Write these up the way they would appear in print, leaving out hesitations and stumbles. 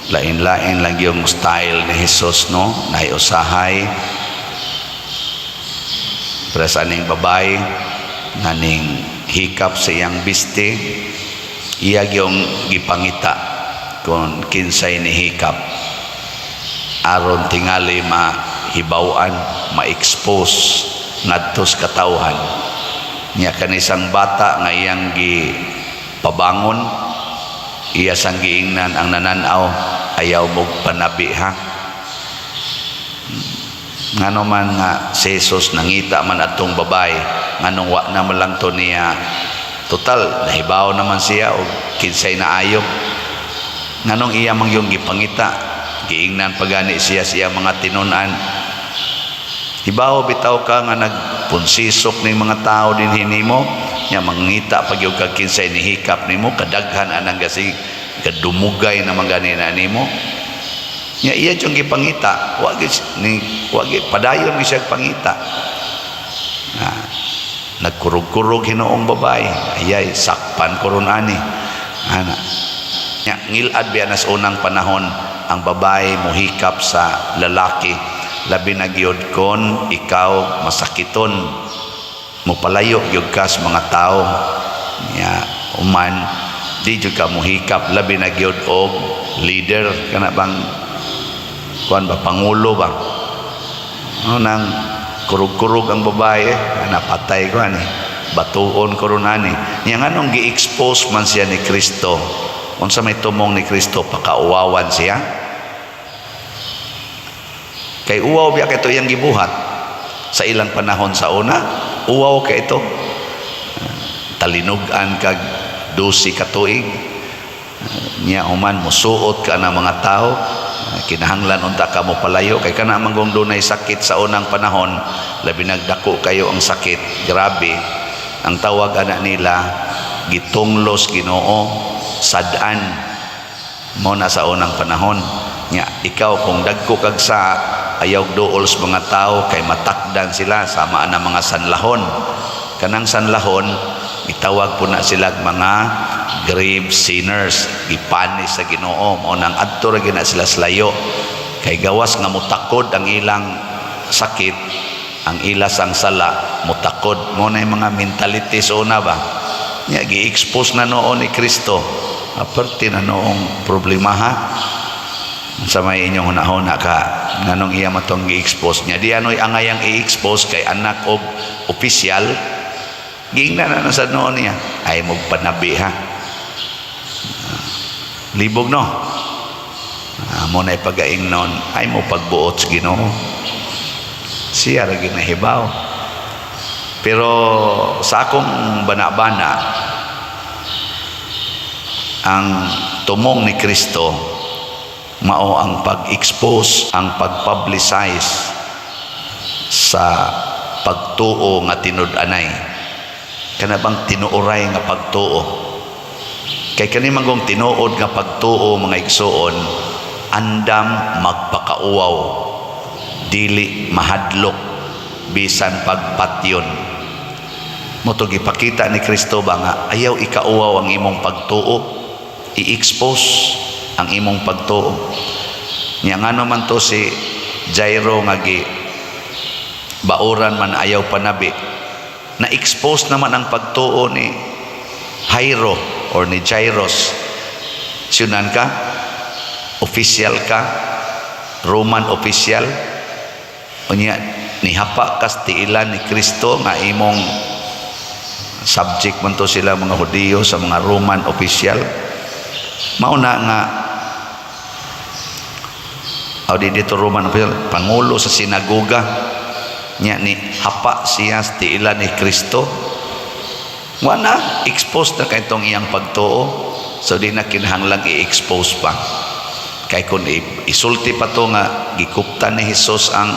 Lain-lain lang yung style ni Jesus, no? Naay usahay para sa aning babae nga ning hikap sa iyang biste, iya yung gipangita kung kinsay ni hikap aron tingali mahibaw-an, ma-expose ngadto sa katawhan niya. Kanisang bata nga iyang gi pabangon, iya sang giingnan ang nanan-aw, "Ayaw mo panabi ha." Ngano man nga si Jesus nangita man atong babae, nganong wa na man lang to niya? Total, nahibaw naman siya og kinsay naayo. Nganong iya mang yung gipangita? Giingnan pagani siya siya mga tinun-an, "Hibaw bitaw ka nga nagpunsisok ning mga tao dinhi nimo nya, mangita pag yung kag kinsay nihikap nimo, kadaghan anang gasi kadumugay na gani na nimo." Nya iya yung gipangita, wa gyud ni, wa gyud padayon gyud siya pangita. Ah, nagkurog-kurog hinuong babae, "Ayay, sakpan ko ron ani." Ana nya, ngilad biya nas unang panahon ang babae muhikap sa lalaki, labi na gyud kon ikaw masakiton, mopalayo gyud ka sa mga tao. Nya uman, di jud ka muhikap, labi na gyud og leader kana bang kuan ba, pangulo ba, no? Nang kurug-kurug ang babae, "Napatay ko ani, batuon ko ron ani." Nya nganong gi-expose man siya ni Kristo? Unsa may tumong ni Kristo? Pakauwawan siya? Kay uwaw biya kay ito iyang gibuhat sa ilang panahon sa una. Uwaw kay ito, talinugan kag 12 ka tuig. Nya human, musuot ka na mga tao, kinahanglan unta ka mo palayo kay kana manggong dunay sakit sa unang panahon, labi nagdako kayo ang sakit, grabe. Ang tawag ana nila, gitunglos Ginoo, sad-an mo na sa unang panahon. Nya ikaw, kung dagko kag sa ayaw duol sa mga tao kay matakdan sila, sama na mga sanlahon. Kanang sanlahon, itawag po na sila mga grave sinners, gipanis sa Ginoo. Mao nang adto ra gina sila sa layo kay gawas nga mutakod ang ilang sakit, ang ilas ang sala mutakod. Mo na yung mga mentality sa una ba. Nya gi-expose na noon ni Kristo, aparte na noong problema ha. Sa may inyong hunahuna ka, nganong iya matong gi-expose niya? Di ano'y angayang i-expose kay anak og opisyal. Giingnan na na sa noon niya, "Ay mo panabi ha." Libog, no? Ah, mo na ipagaing noon, ay mo pagbuot sa Ginoo, siya ra ginahibaw. Pero sa akong bana-bana, ang tumong ni Kristo mao ang pag-expose, ang pag-publicize sa pagtuo nga tinud-anay, kana bang tinuoray nga pagtuo. Kay kani manggong tinuod nga pagtuo, mga igsuon, andam magpakauwaw, dili mahadlok bisan pagpatyon. Mo to gipakita ni Kristo ba nga ayaw ikauwaw ang imong pagtuo, i-expose ang imong pagtuo. Nya ngano man to si Jairo nga gi bauran man, ayaw panabi? Na-expose naman ang pagtuo ni Jairo or ni Jairus. Siyunan ka, official ka, Roman official, unya nihapa kas tiilan ni Kristo nga imong subject man to sila mga Hudiyo sa mga Roman official. Mauna nga o di dito Roman official, pangulo sa sinagoga niya, ni hapa siya sa tiilan ni Kristo. Wala, expose na kay itong iyang pagtuo, so di na kinahanglang i-expose pa. Kay kung isulti pa to nga gikuptan ni Jesus ang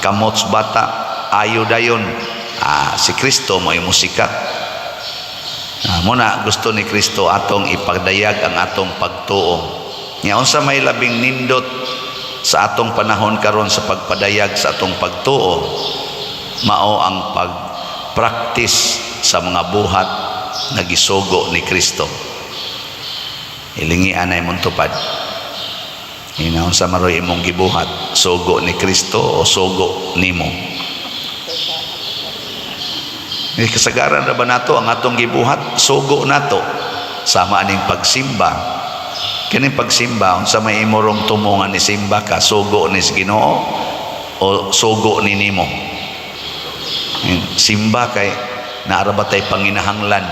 kamot sa bata, ayo dayon, ah, si Kristo mo musikat. Ah, muna gusto ni Kristo atong ipadayag ang atong pagtuo. Nya unsa may labing nindot sa atong panahon karon sa pagpadayag sa atong pagtuo? Mao ang pag-practice sa mga buhat na gisugo ni Kristo. Ilingi anay mong tupad. Inaon sa maroy imong gibuhat, sugo ni Kristo o sugo nimo? Eh, kasagaran ra ba nato ang atong gibuhat, sugo nato? Sama aning pagsimba. Kining pagsimba, unsa may imorong tumo nga ni simba ka, sugo ni sa Ginoo o sugo ni nimo? Simba kay naara ba tay panginahanglan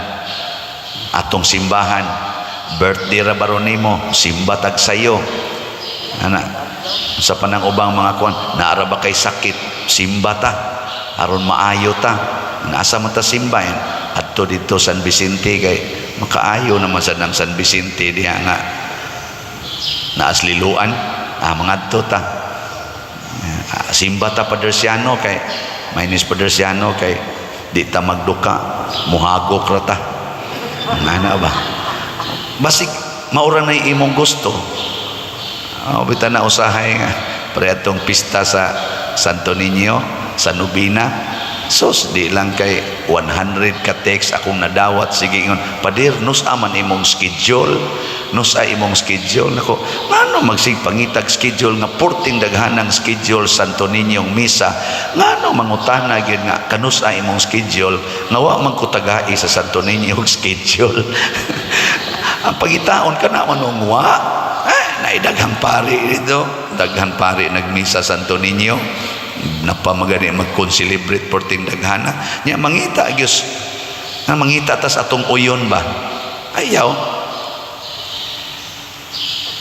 atong simbahan? Birthday ra baron nimo, simba tag sayo ana. Sa panang ubang mga kuan, naara ba kay sakit, simba ta aron maayo ta. Nasa man ta simba yan adto dito San Vicente kay makaayo naman sa nang San Vicente diha nga naas Liloan, mangadto ta. Simba ta Padersiano kay Mainis Padersiano kay di ta magduka, muhagok ra ta. Ana ba, basig maura na imong gusto. Oh, bita na usahay nga pre atong pista sa Santo Niño sa Nobina. Sos, di lang kay 100 ka text akong nadawat. Sige ingon, "Pader, nus-a man imong schedule? Nus-a imong schedule?" Nako, ngano magsig pangitag schedule nga porting daghanang schedule Santo Niñong misa? Ngano mangutana gyud nga kanus-a imong schedule nga wa man ko tagai sa Santo Niño og schedule? Ang pagitaon ka na manong wa eh, naidaghang pari dito, daghan pari nagmisa Santo Niño, napamagani mag-concelebrate porting daghana nya. Mangita gyud nga mangita tas atong uyon ba, ayaw.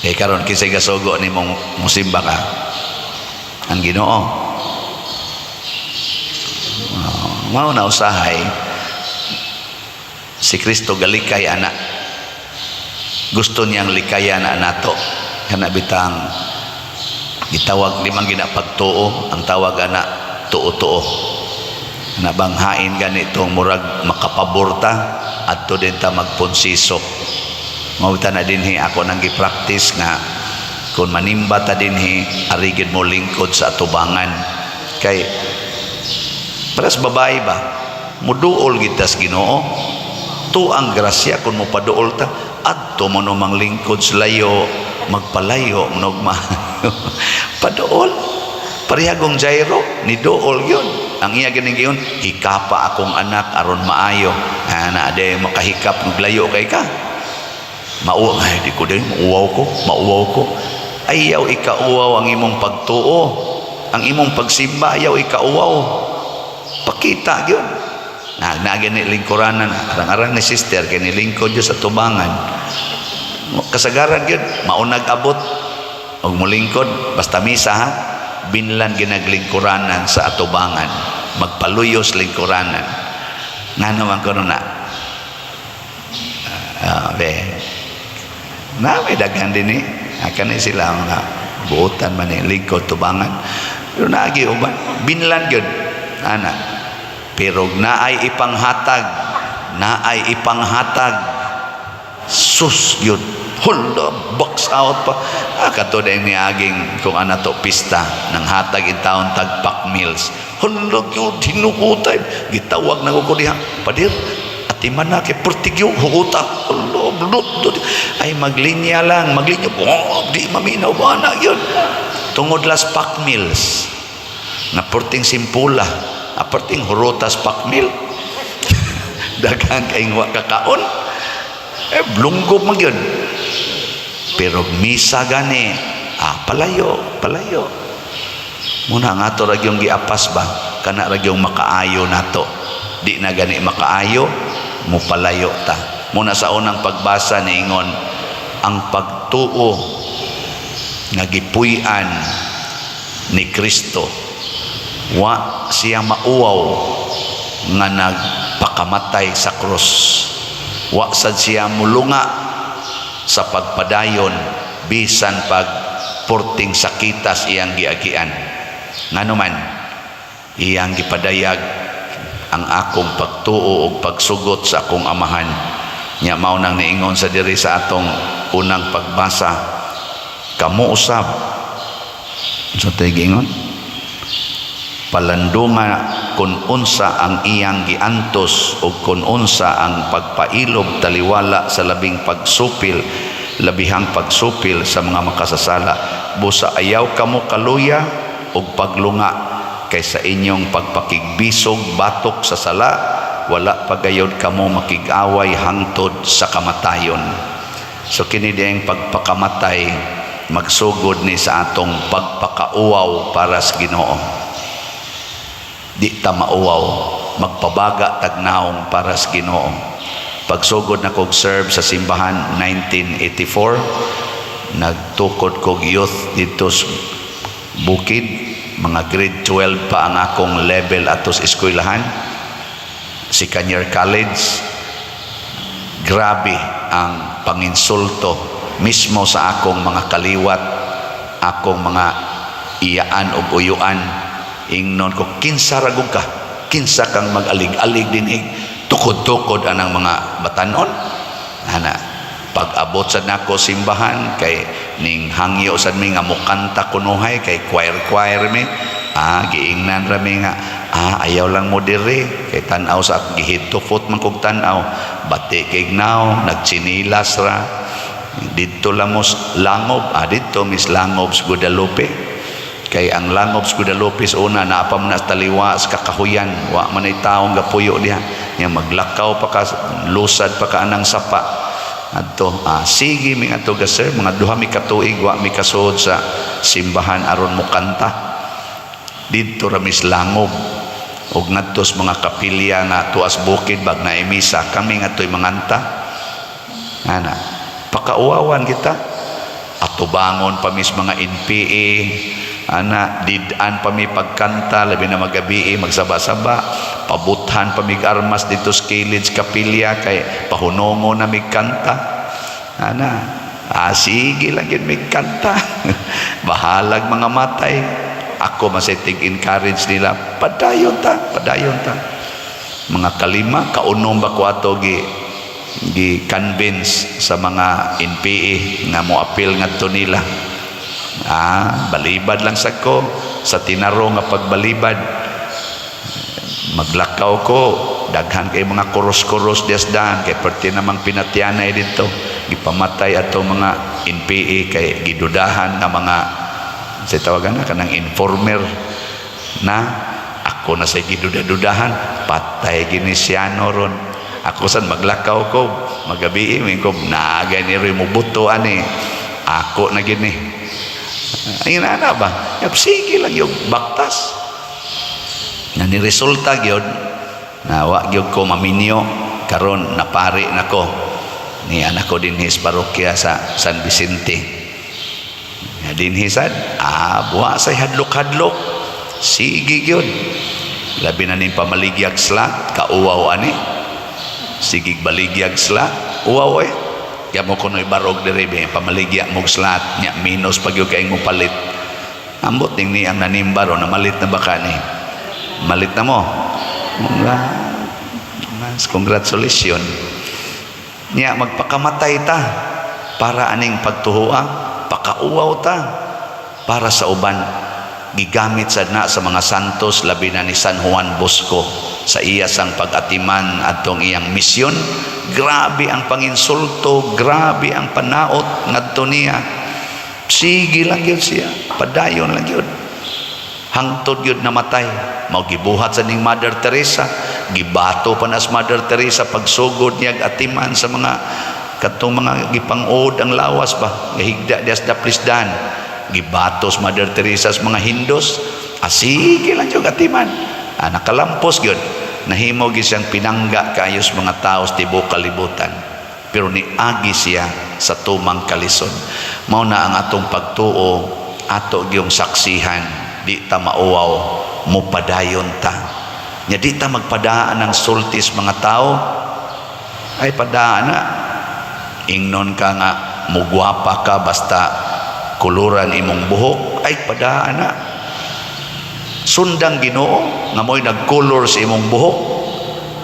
Eh, karon kinsay gasugo nimong musimba ka? Ang Ginoo. Oh, mao na usahay si Kristo galikay ana, gusto niyang likayan na nato. Kana bitang gitawag di man gina pagtuo, ang tawag ana tuo-tuo na bang hain ganitong murag makapaborta adto din ta magponsiso. Mao ta na dinhi ako nang gi-practice nga kung manimba ta dinhi, arigid mo lingkod sa atubangan kay paras babae ba, muduol gid tas Ginoo to ang grasya. Kung mo paduol ta adto mo no mang lingkod sa layo, magpalayo nog ma paduol. Parehagong Jairo, ni duol yun ang iya ganing giyon, "Hikapa akong anak aron maayo." Ana ade makahikap ng layo kay ka mauwaw. Ay, di ko din mauwaw ko, mauwaw ko. Ayaw ikauwaw ang imong pagtuo, ang imong pagsimba, ayaw ikauwaw. Pakita gyud na gani lingkuranan, arang-arang ni sister kay nilingkod gyud sa tubangan. Kasagaran gyud maunag abot og mulingkod basta misa ha, binlan ginaglingkuranan sa atubangan, magpaluyos lingkuranan. Ngano man kuno na be na may daghan din eh. Akan ni sila mga buotan man eh, lingkod tubangan, pero naagi uban binlan gyud ana. Pero naay ipanghatag, naay ipanghatag, sus gyud, hold box out pa. Kato na niaging kung ana to pista ng hatag in taon tag pack meals. Hala gyud, hinukutay, gitawag na ko diha, "Padir, atiman na kay portigyo hukuta." Hala, blut ay maglinya lang, maglinya. Oh, di maminaw ba na yun tungod las pack meals na porting simpula, aperting hurutas pack meal, daghan kay wa kakaon eh, blunggob man gyud. Pero misa gani, palayo palayo muna. Ang ato ra gyung giapas ba, kana ra gyung makaayo nato. Di na gani makaayo, mupalayo ta muna. Sa unang pagbasa niingon ang pagtuo nga gipuy-an ni Kristo, wa siya mauwaw nga nagpakamatay sa krus, wa sad siya mulunga sa pagpadayon bisan pag porting sakitas iyang giagian. Ngano man iyang gipadayag ang akong pagtuo ug pagsugot sa akong Amahan nya. Mao nang niingon sa diri sa atong unang pagbasa, kamo usab sa giingon, palandunga kung unsa ang iyang giantos o kung unsa ang pagpailob taliwala sa labing pagsupil, labihang pagsupil sa mga makasasala. Busa ayaw kamo kaluya og paglunga kay sa inyong pagpakigbisog batok sa sala, wala pa gayod kamo makig-away hangtod sa kamatayon. So kini diyang pagpakamatay, magsugod ni sa atong pagpakauwaw para sa Ginoo. Di ta mauwaw, magpabaga tag naong para sa Ginoo. Pagsugod na kog serve sa simbahan 1984, nagtukod kog youth dito sa bukid. Mga grade 12 pa ang akong level ato sa eskwelahan, second year college. Grabe ang panginsulto mismo sa akong mga kaliwat, akong mga iyaan o uyuan. Ingnon ko, "Kinsa ra gud ka? Kinsa kang mag-alig-alig dinhi? Tukod-tukod anang mga batanon." Ana, pag-abot sa nako simbahan, kay ning hangyo sad mi nga mukanta kunuhay, kay choir choir mi. Giingnan ra mi nga, "Ayaw lang mo diri," kay tan-aw sa gi-head to foot man kog tan-aw, bati kay naw, nagtsinilas ra. Didto lang mo Langob. Didto mis Langob sa Guadalupe, kay ang Langob sa Guadalupe sa una naa pa man na sa taliwa sa kakahuyan, wa man ay taong gapuyo diha nya. Maglakaw pa ka, lusad pa ka anang sapa adto. Sige mi adto ga sir, mga 2 mi ka tuig wa mi kasuod sa simbahan aron mo kanta. Didto ra mis Langob ug ngadto sa mga kapilya nga tuas bukid, bag na misa kami ngatoy manganta. Ana, pakauwawan kita, atubangon pa mis mga NPA ana, did-an pa mi pagkanta, labi na magabi, magsaba-saba, pabuthan pa mig armas dito sa kilid sa kapilya kay pahunongo na mig kanta. Ana, sige lang yun mig kanta, bahalag mga matay. Ako masay tig-encourage nila, "Padayon ta, padayon ta." Mga kalima, kaunom ba ko ato gi gi convince sa mga NPA nga mo appeal ngadto nila. Balibad lang sa ko sa tinaro nga pagbalibad. Maglakaw ko, daghan kay mga kuros-kuros daan kay perti namang pinatyanay dito. Gipamatay ato mga NPA kay gidudahan nga mga sa tawagan na kanang informer na. Ako na sa giduda-dudahan, patay gini siyano ron. Ako san maglakaw ko magabi, ko naagay ni mo buto ani ako na gini. Ay, na ba? Yap, sige lang yung baktas na ni resulta gyud na wa gyud ko maminyo. Karon napari nako ni anak ko dinhi sa parokya sa San Vicente. Nga dinhi sad, buwa say hadlok-hadlok, sige gyud. Labi na ning pamaligyag slot, kauwaw ani. Sige baligyag slot, uwaw eh. Kaya mo kuno'y barog diri be, pamaligya mog slot nya minus pag yung kay mo palit. Ambot ning ni ang nanimba ro, namalit na ba ka ni? Malit na mo. Mga mas congratulations. Nya magpakamatay ta para aning pagtuhua, pakauwaw ta para sa uban. Gigamit sad na sa mga santos, labi na ni San Juan Bosco sa iya sang pag-atiman atong iyang misyon. Grabe ang panginsulto, grabe ang panaot ngadto niya. Sige lang yun siya, padayon lang yun hangtod yun namatay. Mao gibuhat sa ning Mother Teresa. Gibato pa na sa Mother Teresa pagsugod niya atiman sa mga katong mga gipang-uod ang lawas ba, gahigda dias daplisdan. Gibatos Mother Teresa sa mga Hindos. Sige lang yung atiman. Nakalampos gyud, nahimo gyud siyang pinangga kaayo sa mga tao sa tibuok kalibutan, pero niagi siya sa tumang kalisod. Mao na ang atong pagtuo, ato gyung saksihan. Di ta mauwaw, mupadayon ta. Nya di ta magpadaan ng sultis mga tao. Ay, padaan na. Ingnon ka nga mugwapa ka basta kuluran imong buhok, ay, padaan na. Sundang Ginoo nga mo'y nagkulor sa imong buhok.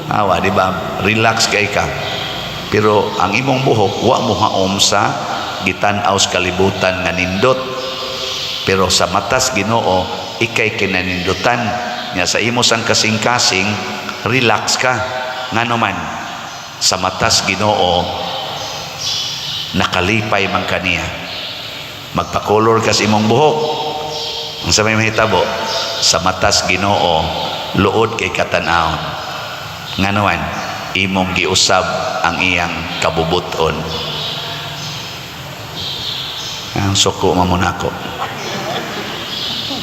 Awa, di ba? Relax kay ka. Pero ang imong buhok wa mo haom sa gitan-aw sa kalibutan nga nindot. Pero sa matas Ginoo, ikay kinanindutan. Nya sa imo sang kasing-kasing, relax ka. Ngano man sa matas Ginoo, nakalipay man kaniya. Magpa-color ka sa imong buhok, unsa may mahitabo sa matas Ginoo? Luod kay katan-awon. Nganoan imong giusab ang iyang kabubuton. Ang suko man mo nako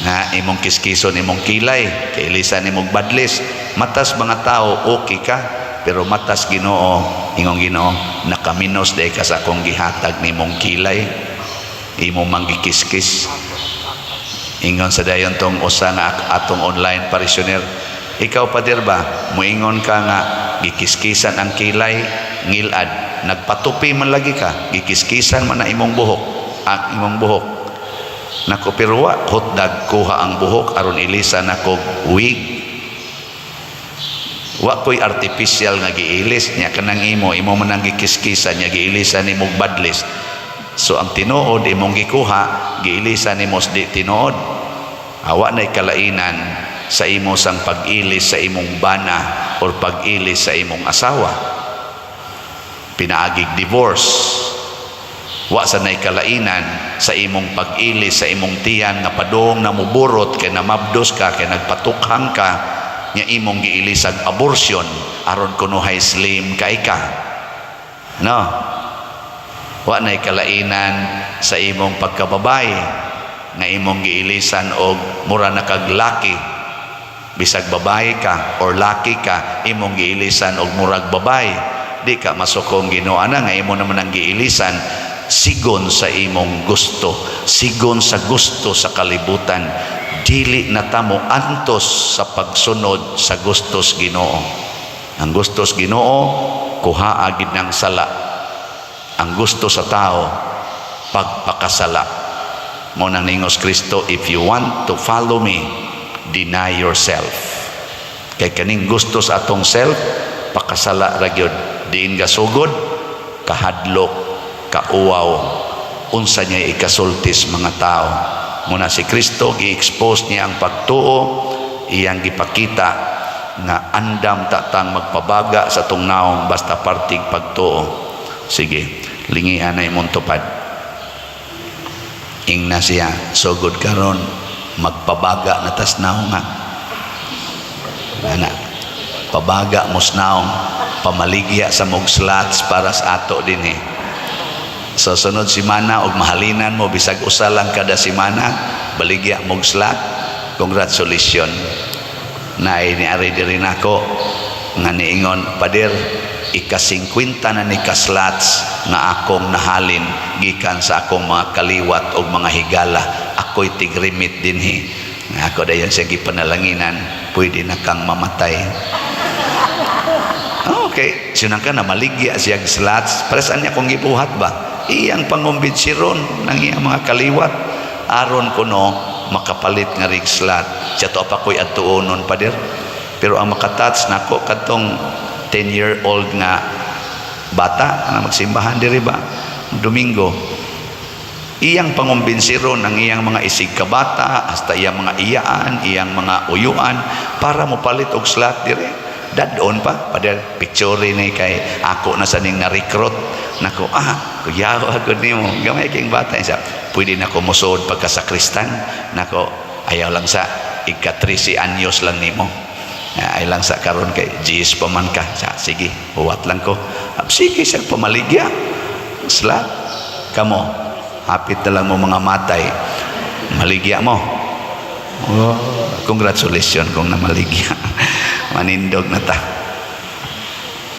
nga imong kiskison imong kilay kay ilisan imong badlis. Matas mga tao, okay ka, pero matas Ginoo, ingong Ginoo, nakaminos day ka sa akong gihatag nimong kilay, imong manggikiskis. Ingon sa dayon tong usa nga atong online parishioner, "Ikaw, pader ba, muingon ka nga gikiskisan ang kilay, ngilad nagpatupi man lagi ka, gikiskisan man na imong buhok, ang imong buhok." Nako, pero wa hotdag kuha ang buhok aron ilisan nako wig. Wa ko'y artificial nga giilis nya. Kanang imo, imo man ang gikiskisan nya, giilisan nimo badlis. So ang tinuod imong gikuha, giilisan nimo di tinuod. Awa nay kalainan sa imo sang pag-ilis sa imong bana or pag-ilis sa imong asawa pinaagig divorce. Wa sa nay kalainan sa imong pag-ilis sa imong tiyan nga padung na muburot kay namabdos ka, kay nagpatukhang ka nga imong giilisag abortion aron kunuhay slim kay ka, no? Wa nay kalainan sa imong pagkababay nga imong giilisan og mura na kag laki. Bisag babae ka or laki ka, imong giilisan og murag babae, di ka masukong Ginoo ana nga imo naman ang giilisan sigon sa imong gusto, sigon sa gusto sa kalibutan. Dili na tamo antos sa pagsunod sa gustos Ginoo. Ang gustos Ginoo, kuhaa gid ng sala. Ang gusto sa tao, pagpakasala. Mo nang ningos Kristo, "If you want to follow me, deny yourself." Kay kaning gusto sa atong self, pakasala ra gyud. Diin gasugod? Kahadlok, kauwaw, unsa niya ikasultis mga tao. Muna si Kristo, gi-expose niya ang pagtuo, iyang gipakita nga andam tatang magpabaga sa atong naong basta partig pagtuo. Sige, lingian na imong tupad. Ingna siya, "Sugod karon magpabaga na tas naong nga." Ana, pabaga mos naong, pamaligya sa mog slots para sa ato dinhi. So sunod simana og mahalinan mo bisag usa lang kada simana, baligya mog slot, congratulations. Naay ni ari diri nako nga niingon, "Pader, ika-50 na ni ka slots nga akong nahalin gikan sa akong mga kaliwat og mga higala. Ako'y tigrimit dinhi." Nga ako dayon siya gipanalanginan, "Pwede na kang mamatay." Okay, sinang ka na maligya siya slots. Para saan niya kung gibuhat ba? Iyang pangumbinsiron ng iyang mga kaliwat aron kuno makapalit nga rig slot. Siya to pa ko'y adtuonon, pader. Pero ang makatouch nako kadtong 10-year-old nga bata na magsimbahan diri ba Domingo, iyang pangumbinsiron ang iyang mga isig kabata hasta iyang mga iyaan, iyang mga uyuan para mopalit og slot diri. Dadon pa, "Pader, picture ni kay ako na sa ning na-recruit nako." "Ah, kuyaw ako nimo, gamay king bata." Isa, "Pwede na ko mosuod pagka sakristan nako." "Ayaw lang sa ika 13 anyos lang nimo." "Ay lang sa karon kay GS pa man ka." Sa, "Sige, huwat lang ko." Ah, sige siya pamaligya slot. Kamo, hapit na lang mo mga matay, maligya mo. Oh, congratulations kung namaligya. Manindog na ta.